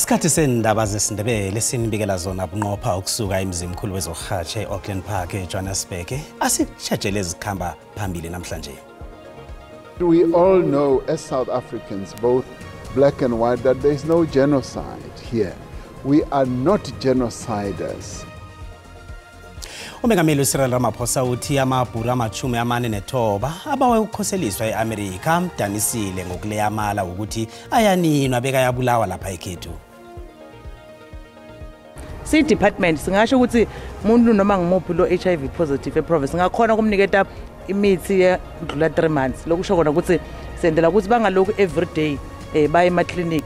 Isikhathi sendaba zesiNdebele sinibikela zona bunqopha ukusuka emzimkhulu wezokurhatjha e-Auckland Park eJohannesburg. Asitjhejele ezikhamba phambili namhlanje. We all know as South Africans, both black and white, that there is no genocide here. We are not genociders. Umengameli uCyril Ramaphosa uthi amabhuru ama-49 abawe ukukhoseliswa e-Amerika amdanisile ngokuleya amala ukuthi ayaninwa bekayabulawa lapha ekhethu. Si-department singasho ukuthi umuntu noma ngimuphi lo HIV positive eprovince singakhona ukumniketa imithi yedlula 3 months. Lokusho kona ukuthi sendela ukuthi bangalokhu every day baye ema-clinic.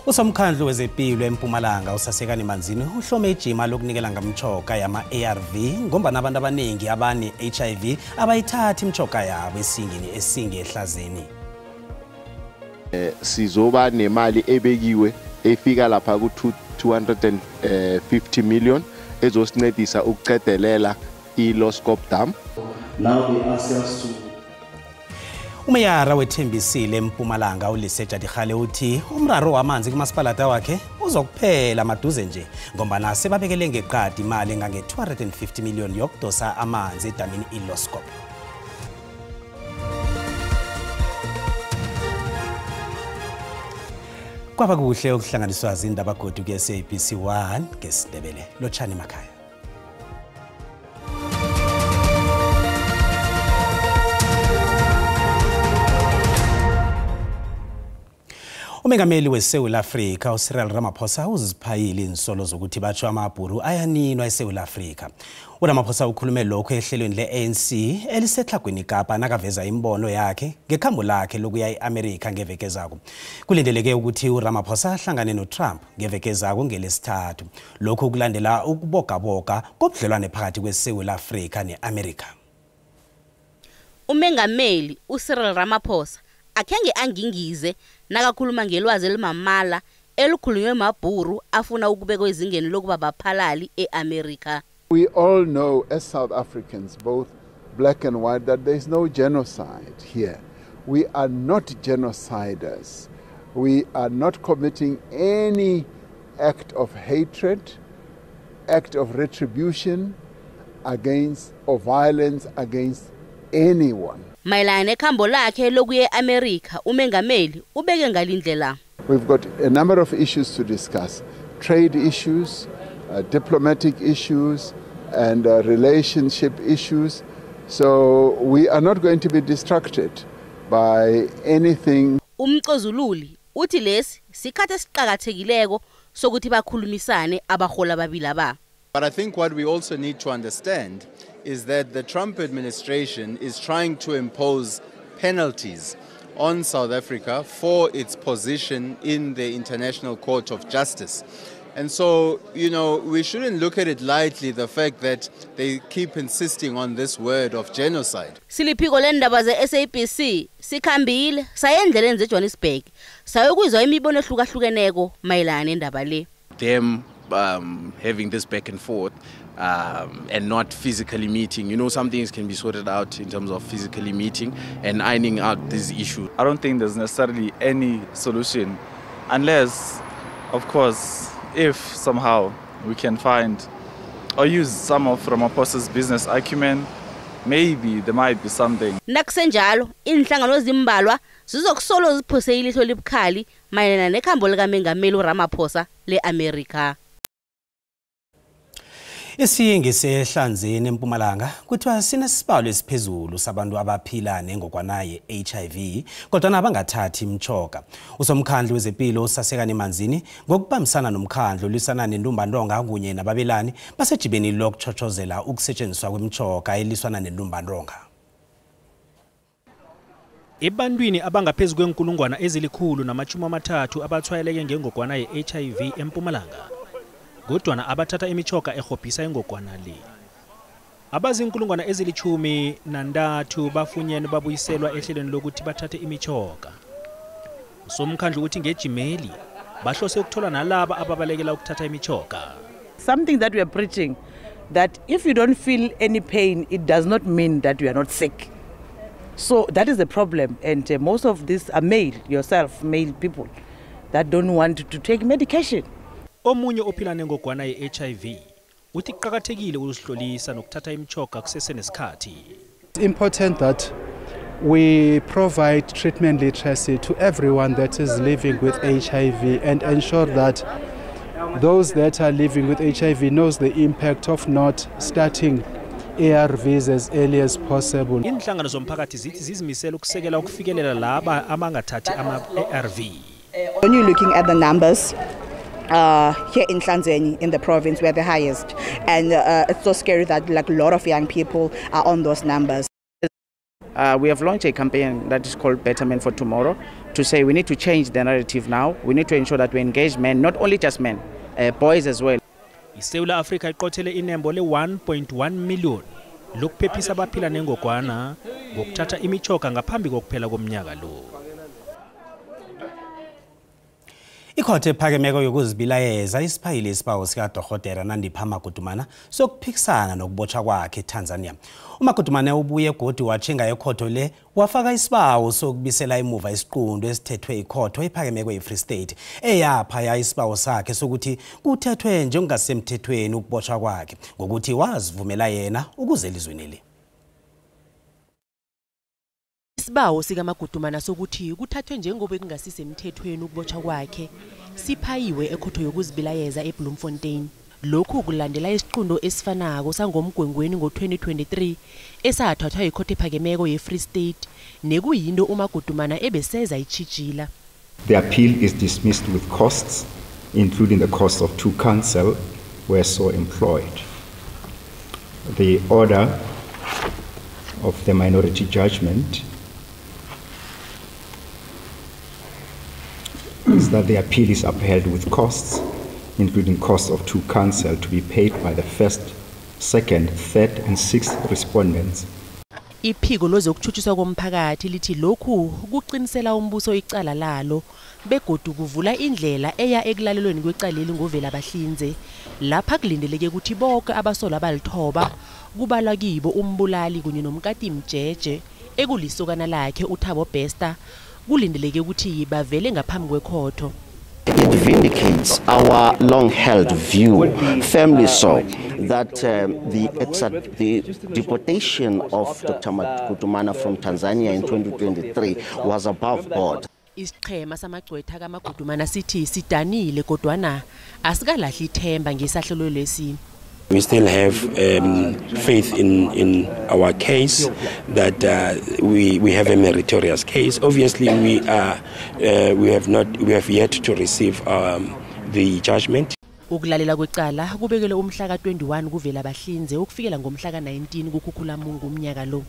Usomkhandlu wezempilo eMpumalanga uSasekani Manzini uhlome ijima lokunikela ngamchoka yama-ARV ngombana abantu abaningi abane-HIV abayithathi imchoka yabo esingini esingehlazeni. Sizoba nemali ebekiwe efika lapha ku-250 million ezosincedisa ukuqedelela i-Loskop Dam. Now they ask us to. Umeyara wethembisile eMpumalanga uLisetja Dikgale uthi umraro wamanzi kumasipalata wakhe uzokuphela maduze nje ngombana sebabekele ngeqadi imali engange-250 million yokudosa amanzi edamini iLoskop. Kwaba kuhle ukuhlanganiswa zindaba godu ku-SABC 1 ngesiNdebele. Lotshani emakhaya. Umengameli weSewula Afrika uCyril Ramaphosa uziphayile insolo zokuthi batsho amabhuru ayaninwa eSewula Afrika. uRamaphosa ukhulume lokho ehlelweni le-ANC elisetlhagwini Kapa nakaveza imbono yakhe ngekhambo lakhe lokuya e-Amerika ngeveke ezako. Kulindeleke ukuthi uRamaphosa ahlangane noTrump ngeveke ezako ngelesithathu. Lokhu kulandela ukubogaboga kobudlelwane phakathi kweSewula Afrika ne-Amerika. Umengameli uCyril Ramaphosa akhenge angingize nakakhuluma ngelwazi elimamala elikhulunywe mabhuru afuna ukubekwa ezingeni lokuba baphalali e-Amerika. We all know as South Africans, both black and white, that there is no genocide here. We are not genociders. We are not committing any act of hatred, act of retribution against or violence against anyone. Mayelana nekhambo lakhe lokuya e-Amerika, umengameli ubeke ngalindlela. We've got a number of issues to discuss: trade issues, diplomatic issues, and relationship issues. So we are not going to be distracted by anything. Umcozululi uthi lesi sikhathi esiqhakathekileko sokuthi bakhulumisane abahola ababili aba. But I think what we also need to understand is that the Trump administration is trying to impose penalties on South Africa for its position in the International Court of Justice. And so, you know, we shouldn't look at it lightly, the fact that they keep insisting on this word of genocide. Siliphiko lendaba ze-SABC sikhambile sayendleleni zeJohannesburg sayokuzwa imibono ehlukahlukeneko mayelana nendaba le. Them having this back and forth and not physically meeting. You know, some things can be sorted out in terms of physically meeting and ironing out this issue. I don't think there's necessarily any solution unless, of course, if somehow we can find or use some of Ramaphosa's business acumen, maybe there might be something. Nakusenjalo, inhlangano ezimbalwa zizokusolo ziphose ilihlo libukhali mayelana nekhambo likamengameli uRamaphosa le-Amerika. Isiyingi sehlanzeni eMpumalanga kuthiwa sinesibalo esiphezulu sabantu abaphila nengogwana ye-HIV kodwa abangathathi imchoka. Usomkhandlu wezempilo uSasekani Manzini ngokubambisana nomkhandlu olwisana nentumbantonga kunye nababelani basejibeni lokuchochozela ukusetshenziswa kwemchoka eliswana nentumbantonga. Ebantwini abangaphezu kwenkulungwana ezilikhulu namashumi amathathu abathwayeleke ngengogwana ye-HIV eMpumalanga, kodwana abathatha imichoga ehobhisa ingogwana le, abazinkulungwana ezili-13 bafunyene babuyiselwa ehlelweni lokuthi bathathe imichoga. Usomkhandlu uthi ngejimeli bahlose ukuthola nalaba ababalekela ukuthatha imichoga. Something that we are preaching, that if you don't feel any pain, it does not mean that you are not sick. So that is the problem, and most of these are male, yourself, male people. that don't want to take medication. Omunye ophila nengogwana ye-HIV uthi kuqakathekile ukuzihlolisa nokuthatha imitjhoga kusesenesikhathi. It's important that we provide treatment literacy to everyone that is living with HIV and ensure that those that are living with HIV knows the impact of not starting ARVs as early as possible. Inhlangano zomphakathi zithi zizimisela ukusekela ukufikelela laba abangathathi ama-ARV. When you're looking at the numbers here in Ehlanzeni, in the province, we're the highest, and it's so scary that like a lot of young people are on those numbers. We have launched a campaign that is called Better Men for Tomorrow to say we need to change the narrative now. We need to ensure that we engage men, not only just men, boys as well. ISewula Afrika iqothele inembo le-1.1 million lokuphephisa abaphila nengogwana ngokuthatha imitjhoga ngaphambi kokuphela komnyaka lo. Ikhotho ephakemeko yokuzibilayeza isiphayile isibawo sikadorhodera Nandipha Magudumana sokuphikisana nokubotshwa kwakhe eTanzania. UMagudumana ubuye godu watjhinga ekhotho le wafaka isibawo sokubisela emuva isiqunto esithethwe ikhotho ephakemeko yeFree State eyaphaya isibawo sakhe sokuthi kuthethwe njengokungasemthethweni ukubotshwa kwakhe ngokuthi wazivumela yena ukuze elizweni. Isibawo sikaMagudumana sokuthi kuthathwe njengoba kungasisemthethweni ukubotshwa kwakhe siphayiwe ekhotho yokuzibilayeza eBloemfontein. Lokhu kulandela isiqunto esifanako sangomgwengweni ngo-2023 esathathwa yikhotho ephakemeko ye-Free State nekuyinto uMagudumana ebeseza itjhijila. The appeal is dismissed with costs, including the cost of two counsel were so employed. The order of the minority judgment is that the appeal is upheld with costs, including costs of two counsel to be paid by the first, second, third, and sixth respondents. Iphiko lozokutshutshiswa komphakathi lithi lokhu kuqinisela umbuso icala lalo begodu kuvula indlela eya ekulalelweni kwecaleli ngovela bahlinze lapha kulindeleke ukuthi bonke abasolwa abalithoba kubalwa kibo umbulali kunye nomkati Mjeje ekulisokana lakhe uThabo Bester kulindeleke ukuthi bavele ngaphambi kwekhotho. It vindicates our long-held view, firmly so, that the deportation of Dr. Magudumana from Tanzania in 2023 was above board. Isiqhema samagcwetha kaMagudumana sithi sidanile kodwana asikalahli ithemba ngesahlelo lesi. We still have faith in our case, that we have a meritorious case. Obviously, we have yet to receive the judgment. Ukulalela kwecala kubekelwe umhla ka-21 kuvela bahlinze ukufikela ngomhla ka-19 kuKhukhulamungu umnyaka lo.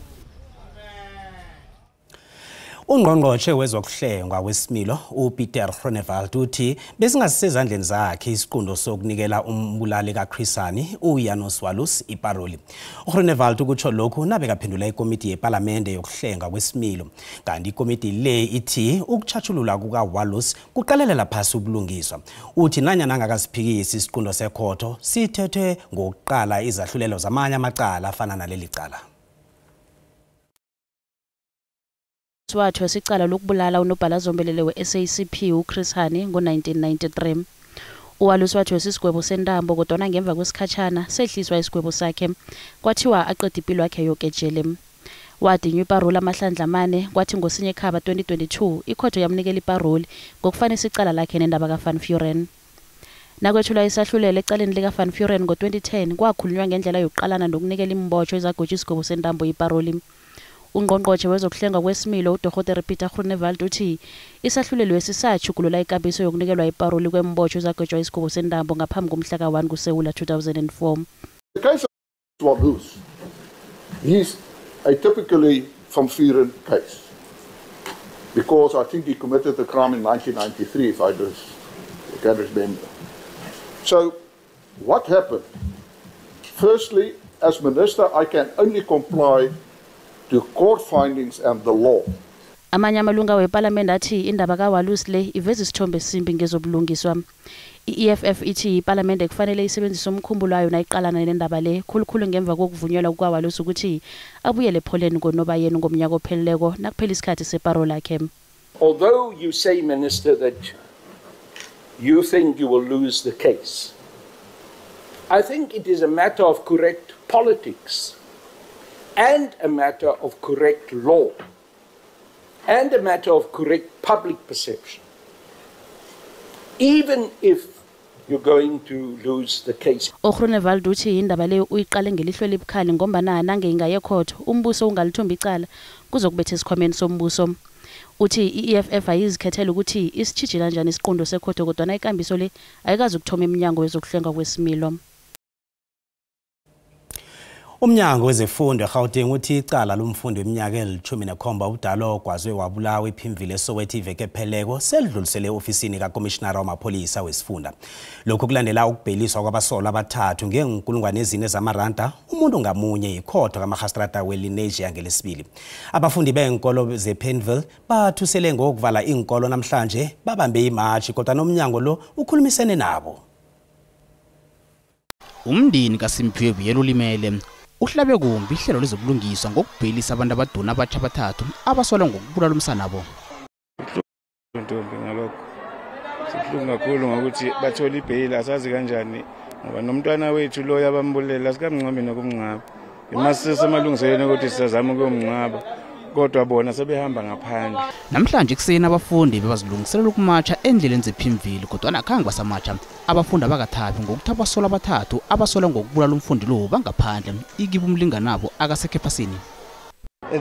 Ungqongqotjhe wezokuhlengwa kwesimilo uPieter Groenewald uthi besingasezandleni zakhe isiqundo sokunikela umbulali kaChris Hani uJanusz Walus iparoli. uGroenewald ukutsho lokhu nabekaphendula ikomiti yePalamende yokuhlenga kwesimilo. Kanti ikomiti le ithi ukutshatshululwa kukaWalus kuqalelela phasi ubulungiswa. Uthi nanyana angakasiphikisi isiqundo sekhotho sithethwe ngokuqala izahlulelo zamanye amacala afana naleli cala. Wathwesa icala lokubulala unobhala zombelele we-SACP uChris Hani ngo-1993. uWalus wathwesa isigwebo sentambo kodwana ngemva kwesikhatshana sehliswa isigwebo sakhe kwathiwa aqeda impilo yakhe yoke ejele. Wadinywa iparoli amahlandla amane kwathi ngosinye ekhaba 2022 ikhotho yamnikela iparoli ngokufanisa icala lakhe nendaba kaVan Vuuren. Nakwethulwa isahlulelo ecaleni likaVan Vuuren ngo-2010 kwakhulunywa ngendlela yokuqalana nokunikela imbotshwa ezagwetshwa isigwebo sentambo iparoli. Ungqongqotjhe wezokuhlengwa kwesimilo uDr Pieter Groenewald uthi isahlulelo esisatjhugulula ikambiso yokunikelwa iparoli kwembotjho ezagwetshwa isigwebo sentambo ngaphambi komhla ka-1 kuSewula 2004. The case of Walus is a typically Van Vuuren case because I think he committed the crime in 1993, if I can remember. So what happened? Firstly, as minister, I can only comply to court findings and the law. Amanye amalunga weParliament athi indaba kaWalus le iveza isithombe esimbi ngezobulungiswa. I-EFF ithi iParliament kufanele isebenzise umkhumbulo wayo nayiqalana nendaba le khulukhulu ngemva kokuvunyelwa kukaWalus ukuthi abuyele ePoland ngoNobayeni ngomnyaka opheleleko nakuphela isikhathi separole yakhe. Although you say, Minister, that you think you will lose the case. I think it is a matter of correct politics and a matter of correct law and a matter of correct public perception, even if you're going to lose the case. uGroenewald uthi indaba leyo uyiqale ngelihlo elibukhali ngombana nange ingayekhotho umbuso ungalithumba icala kuzokubetha esikhwameni sombuso. Uthi i-EFF ayizikhethela ukuthi isitjhijila njani isiqunto sekhotho kodwana ikambiso le ayikazi ukuthoma iminyango wezokuhlengwa kwesimilo. Umnyango wezefundo eGauteng uthi icala lomfundi weminyaka eli-17 ubudala ogwazwe wabulawa ePimville eSoweto iveke epheleko selidlulisele e-ofisini kakomishinara wamapholisa wesifunda. Lokhu kulandela ukubheliswa kwabasolwa abathathu ngeenkulungwane ezine zamaranda umuntu ngamunye yikhotho kamarhastrata weLenasia ngelesibili. Abafundi beenkolo zePenville bathusele ngokuvala iinkolo namhlanje babambe imatshi kodwa nomnyango lo ukhulumisene nabo. Umndeni kaSimphiwe Buyela ulimele uhlabe kumbi ihlelo lezobulungiswa ngokubhelisa abantu abaduna abatsha abathathu abasolwa ngokubulala umsanabo. Ntombi ngalokho sibuhlungu kakhulu ngokuthi bathola ibheyili asazi kanjani ngoba nomntwana wethu loyo abambulela asikamngcwabi nokumngcwaba. Imasise ukuthi sisazama ukuyomngcwaba kodwa bona sebehamba ngaphandle. Namhlanje kuseni abafundi bebazilungiselela ukumatsha endleleni zePimville kodwa akhange basamatsha. Abafundi abakathabi ngokuthi abasolwa abathathu abasolwa ngokubulala umfundi lo bangaphandle ikiba umlinganabo akasekho ephasini.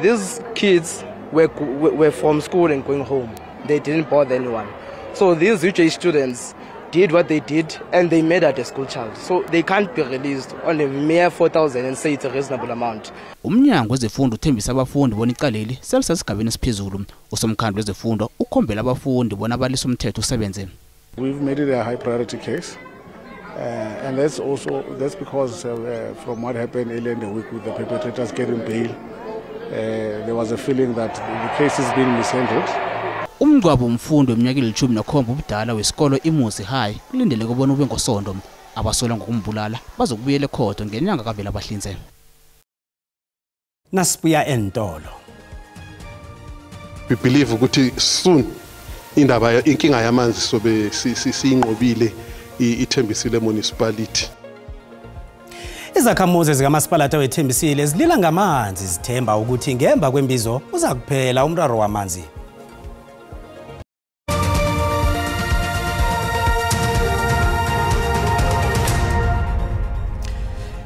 These kids were from school and going home. They didn't bother anyone. So these UJ students did what they did and they murdered a school child. So they can't be released on a mere 4,000 and say it's a reasonable amount. Umnyango wezefundo uthembisa abafundi bona icaleli selisesigabeni esiphezulu. Usomkhandlu wezefundo ukhombela abafundi bona balise umthetho usebenze. We've made it a high priority case. And that's because from what happened earlier in the week with the perpetrators getting bail, there was a feeling that the case is being mishandled. Umngcwabo umfundi weminyaka eli-17 ubudala wesikolo iMuzi High kulindeleke bona ube ngoSonto. Abasolwa ngokumbulala bazokubuyela ekhotho ngenyanga kavela bahlinze. Nasibuya entolo. We believe ukuthi soon indaba inkinga yamanzi sobe siyinqobile iThembisile municipality. Izakhamuzi zikamasipalata weThembisile zilila ngamanzi zithemba ukuthi ngemva kwembizo uzakuphela umraro wamanzi.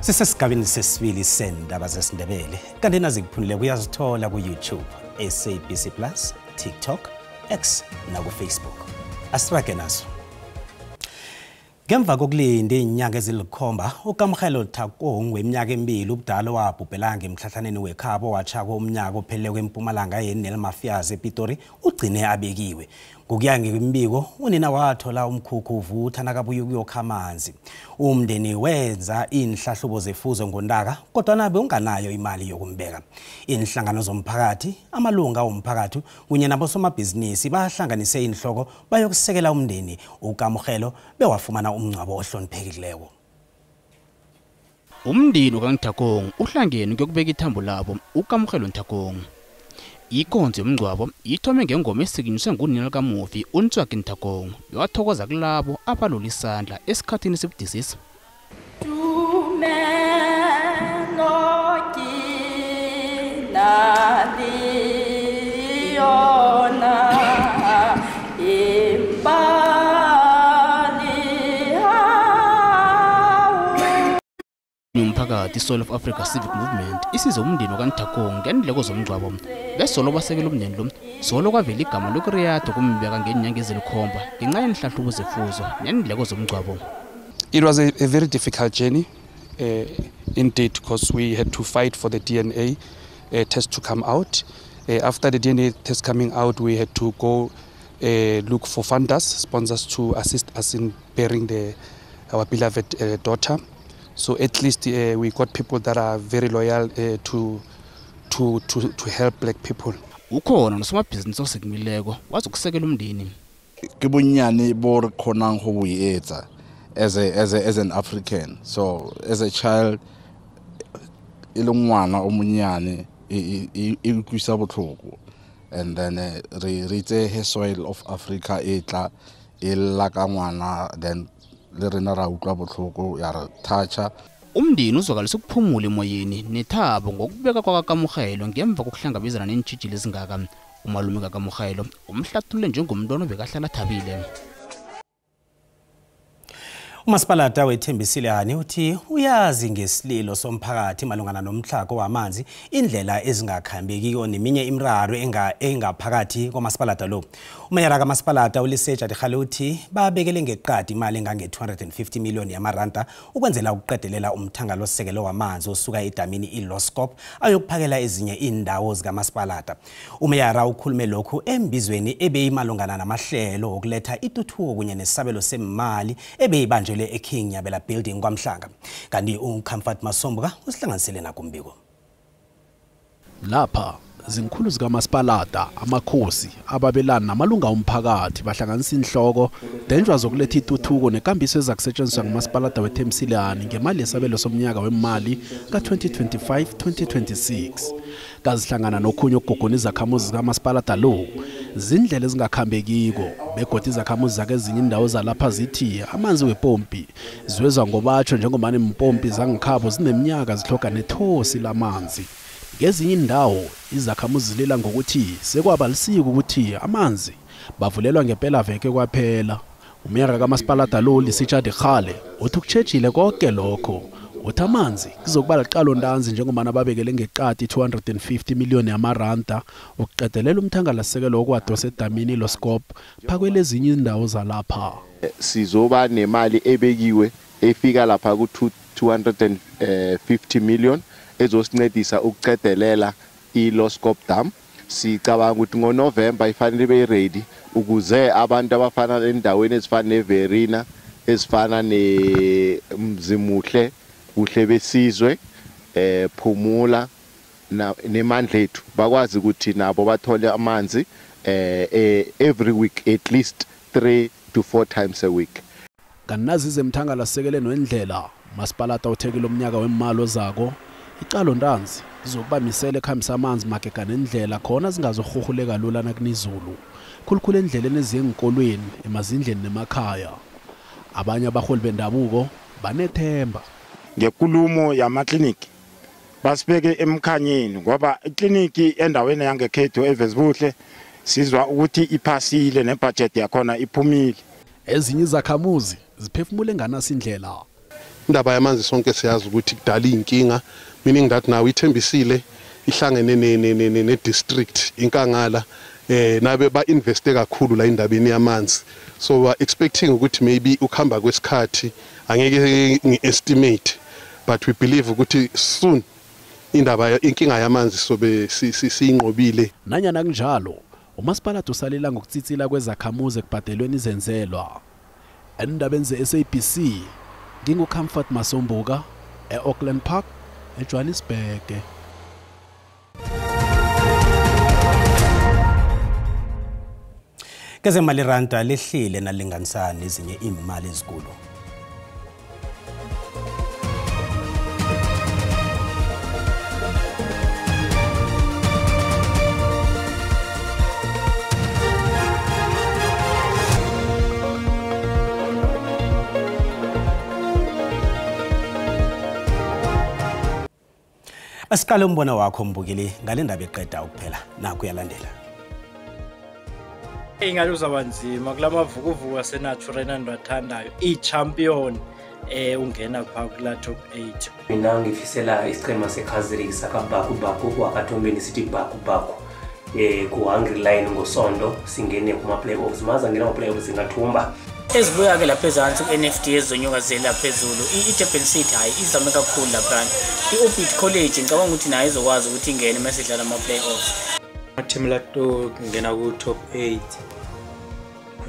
Sisesigabeni sesibili sendaba zesiNdebele kanti nazikuphunile kuyazithola ku-YouTube, SABC Plus, TikTok, X naku-Facebook. Asirage nazo. Ngemva kokulinda iinyanga ezilikhomba, uKamogelo Thakong weminyaka emibili ubudala wabhubhela ngemhlahlaneni wekhabo watshako umnyaka opheleleko eMpumalanga yeNelmafias ePitori ugcine abekiwe. Ngokuya ngembiko, unina wathola umkhukhu uvutha nakabuya ukuyokha amanzi. Umndeni wenza inhlahlubo zefuzo ngontaka kodwa bewunganayo imali yokumbeka. Inhlangano zomphakathi, amalunga omphakathi kunye nabosomabhizinisi bahlanganise inhloko bayokusekela umndeni uKamogelo bewafumana umngcwabo ohloniphekileko. Umndeni kaNthakong uhlangene ukuyokubeka ithambo labo uKamogelo Nthakong. Ikonzo yomngcwabo ithome ngengoma esikinyiswe ngunina kamufi uNtswaki Nthakong bewathokoza kulabo abalula isandla esikhathini sebudisisi. Umphakathi Soul of Africa Civic Movement isize umndeni kaNthakong ngendleko zomngcwabo besolo basekela umndeni lo solo kwavela igama lokuriyada kumbeka ngenyanga ezilikhomba ngenxa yenhlahlubo zefuzo nendleko zomngcwabo. It was a very difficult journey indeed, because we had to fight for the DNA test to come out. After the DNA test coming out, we had to go look for funders, sponsors to assist us in burying our beloved daughter. So at least we got people that are very loyal to help black people. Ukhona nosomabhizinisi osekumileko wazokusekela umndeni. Ke bonnyane bo re kgonang go bo etsa as an African. So as a child e le ngwana o monnyane e utlwisa botlhoko, and then re itse he soil of Africa e tla E lla ka ngwana, then le rena ra utlwa botlhoko ya re toucha. Umndeni uzwakalisa ukuphumula emoyeni nethabo ngokubeka kwakaKamogelo ngemva kokuhlangabezana neentjhijilo ezingaka. Umalume kaKamogelo umhlathulule njengomntwana obekahlala athabile. Umasipalata weThembisile Hani uthi uyazi ngesililo somphakathi malungana nomtlhago wamanzi, indlela ezingakhambekiko neminye imiraro engaphakathi kwamasipalata lo. Umeyara kamasipalata uLesetja Dikgale uthi babekele ngeqadi imali engange-250 million yamaranda ukwenzela ukuqedelela umthangalosisekelo wamanzi osuka edamini iLoskop ayokuphakela ezinye indawo zikamasipalata. Umeyara ukhulume lokhu embizweni ebeyimalungana namahlelo okuletha ituthuko kunye nesabelo semali ebeyibanjelwe eKing Nyabela Building kwaMhlanga. Kanti uComfort Masombuka usihlanganisele nakumbiko. Lapha zinkhulu zikamasipalata, amakhosi, ababelani namalunga omphakathi bahlanganisa inhloko denjwa zokuletha ituthuko nekambiso ezakusetshenziswa ngumasipalata weThembisile Hani ngemali yesabelo somnyaka wemali ka-2025-2026. Kazihlangana nokhunye okugogona izakhamuzi zikamasipalata lo zindlela ezingakhambekiko, begodu izakhamuzi zakezinye indawo zalapha zithi amanzi wepompi ziwezwa ngobatsho njengoba impompi zangikhabo zineminyaka zihloga nethosi lamanzi. Ngezinye indawo izakhamuzi zilila ngokuthi sekwaba lisiko ukuthi amanzi bavulelwa ngempela veke kwaphela. Umeyara kamasipalata lo Lesetja Dikgale uthi ukutshejile konke lokho. Uthi amanzi kuzokuba liqalo ntanzi njengoba babekele ngeqadi 250 million yamaranda ukuqedelela umthangalasisekelo okwadosa edamini Loskop phakwelezinye indawo zalapha. Sizoba nemali ebekiwe efika lapha ku 250 million ezosincedisa ukuqedelela iLoskop Dam. Sicabanga ukuthi ngoNovember ifanele ibe ready ukuze abantu abafana endaweni ezifana neVerina, ezifana neMzimuhle, kuhle besizwe, Phumula nemandlethu bakwazi ukuthi nabo bathole amanzi every week, at least 3 to 4 times a week. Kanazi zemthangalasisekelo nendlela masipalata uthekile umnyaka wemali ozako icalo ntanzi zokubamisela ekhambisa amanzi magega nendlela khona zingazohuhuleka lula nakunizulu, khulukhulu endleleni eziyenkolweni, emazindleni nemakhaya. Abanye abaholi bendabuko banethemba ngenkulumo yamakliniki basibeke emkhanyeni, ngoba ikliniki endaweni yangekhethu eVesbuhle sizwa ukuthi iphasile nebudget yakhona iphumile. Ezinye izakhamuzi ziphefumule nganasi indlela. Indaba yamanzi sonke siyazi ukuthi kudala inkinga, meaning that now iThembisile ihlangene ne district inkangala nabe ba investe kakhulu la indabeni yamanzi, so we are expecting ukuthi maybe ukuhamba kwesikhathi angeke ngi-estimate, but we believe ukuthi soon indaba inkinga yamanzi sobe siyinqobile. Nanyana kunjalo, umasipalata usalela ngokutsitsila kwezakhamuzi ekubhadelweni izenzelwa. Endabeni ze-SABC, nginguComfort Masombuka e-Auckland Park, eJohannesburg. Kezemali randa lehlile nalinganisana nezinye imali ezikulu. Asiqale umbono wakho mbukeli ngale ndaba eqeda ukuphela, nakho uyalandela. Ingathi uzaba nzima kulamavukuvuku aseNaturena endiwathandayo, i-champion ungena phaa kulaa top 8. Mina ngifisela isichema seKaizer sakaBhaku wakatombeni sithi Bhaku Bhaku ku-Hungry Line ngosondo singene kuma-playoffs. Maze angena kuma-playoffs singathumba. Ezibuya ke lapha ezantsi ku-NFD ezonyuka zela phezulu, i-Durban City hayi izame kakhulu laphana. I-Orbit College ngicabanga ukuthi nayo izokwazi ukuthi ingene uma sidlala ama-playoffs. Amateam lato ngena ku-top 8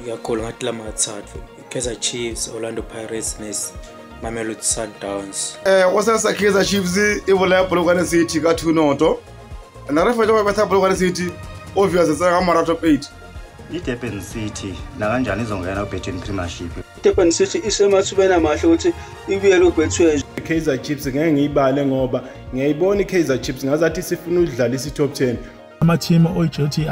ikakhulu ngathi lamathathu, i-Kaizer Chiefs, Orlando Pirates ne-Mamelodi Sundowns. Go sa Kaizer Chiefs e bolaya Polokwane City ka 2-0. And re fetsa go betha Polokwane City, obviously tsena ka mara top 8. I-Durban City nakanjani izongena ku-Betway Premiership. I-Durban City isemathubeni amahle ukuthi ibuyele ku-Betway. I-Kaizer Chiefs ngeke ngiyibale ngoba ngiyayibona i-Kaizer Chiefs ngazathi sifuna ukudlalisa i-top 10. Ama-team oyitsho ukuthi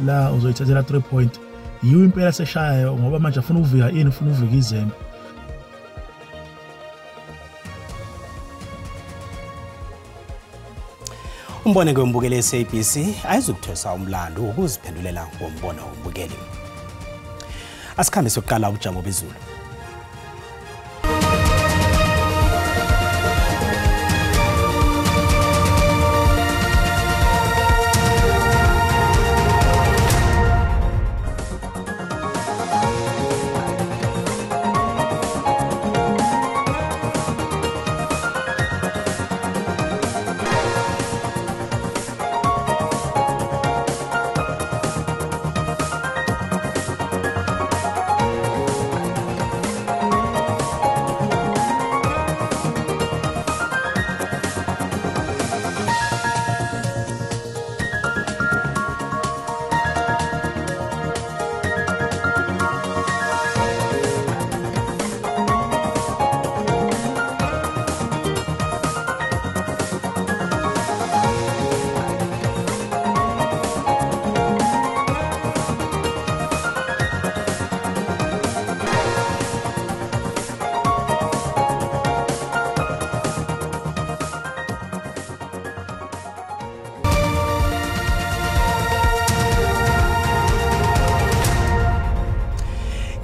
la uzoyithathela 3 point Yiwo impela seshayayo ngoba manje afuna ukuvika ini, ufuna ukuvika izembe. Umbone kweMbukeli SABC ayizukuthwesa umlando wokuziphendulela ngombono wombukeli. Asikhambe sokuqala ubujamo bezulu.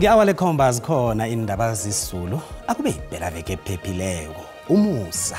Nge-awa lekhomba zikhona indaba zesiZulu, akube yipelaveke ephephileko. Umusa.